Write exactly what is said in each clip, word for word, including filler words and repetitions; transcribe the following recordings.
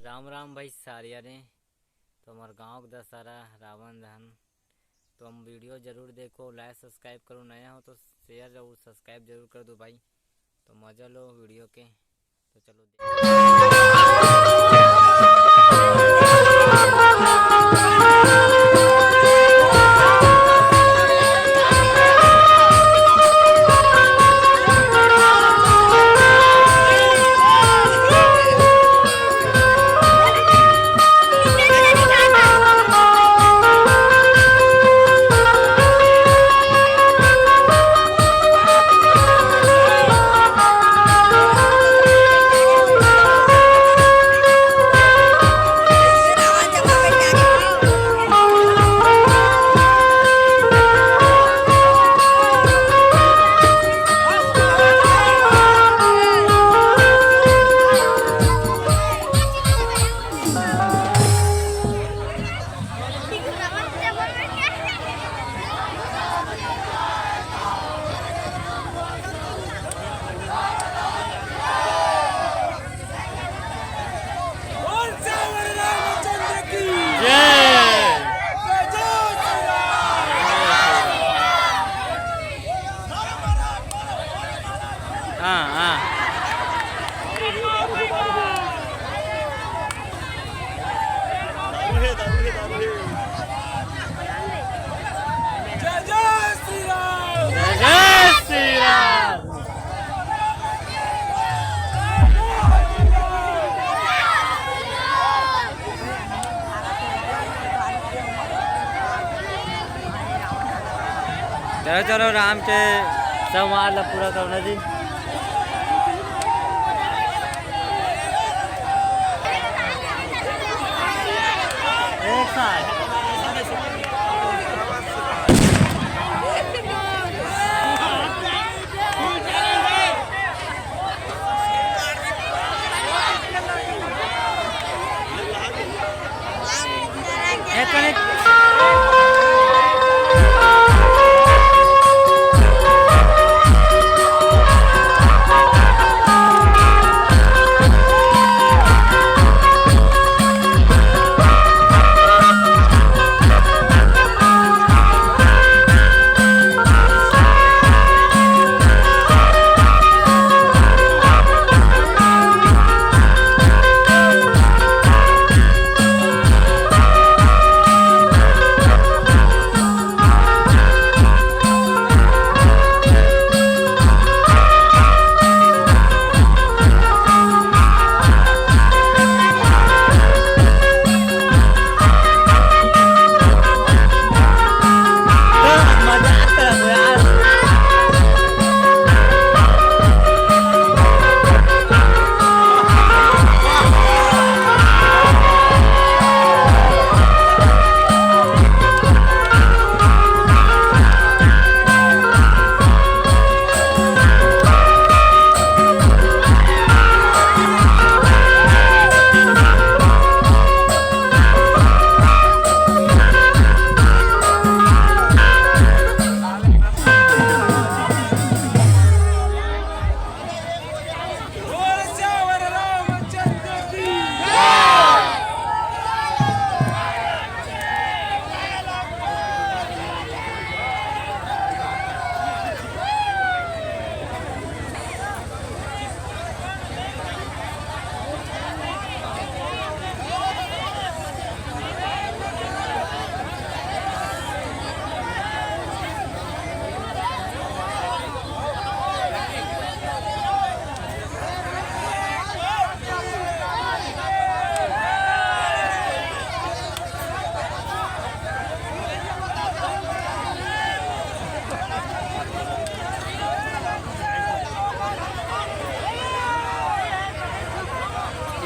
राम राम भाई सारिया रे, तो हमार गांव के दशहरा रावण दहन। तो हम वीडियो जरूर देखो, लाइक सब्सक्राइब करो, नया हो तो शेयर और सब्सक्राइब जरूर कर दो भाई। तो मजा लो वीडियो के। तो चलो। हाँ, हाँ। जय जय श्री राम। जय जय श्री राम। चलो, चलो, राम के संवाद ला पूरा करना जी। एक साथ।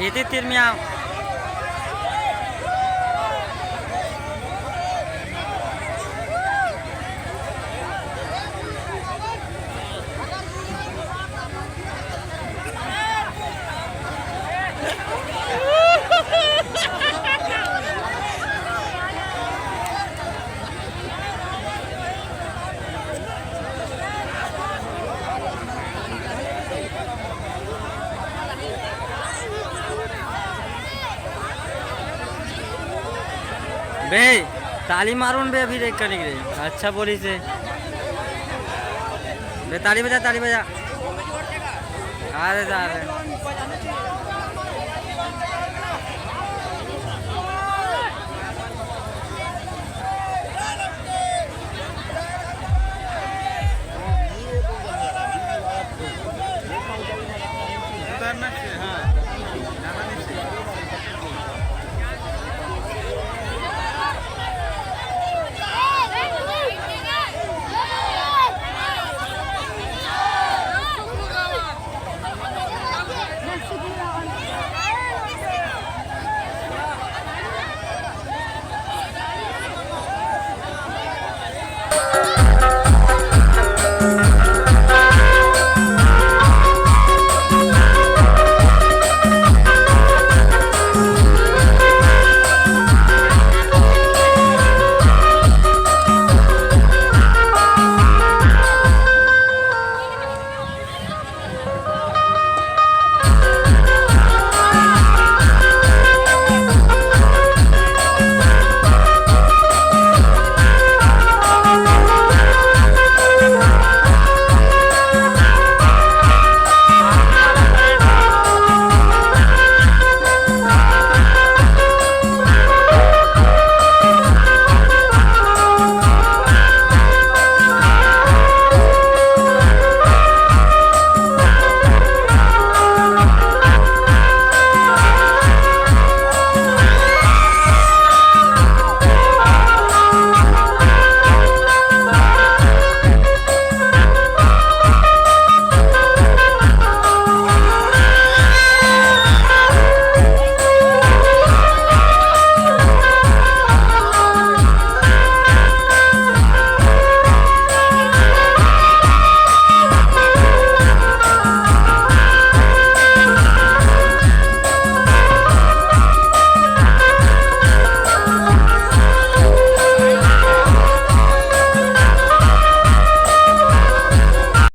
एदे तीर में आओ। बे, ताली मारो न बे, अभी देख कर निकले। अच्छा बोली से। बे, ताली बजा, ताली बजा। अरे सारे।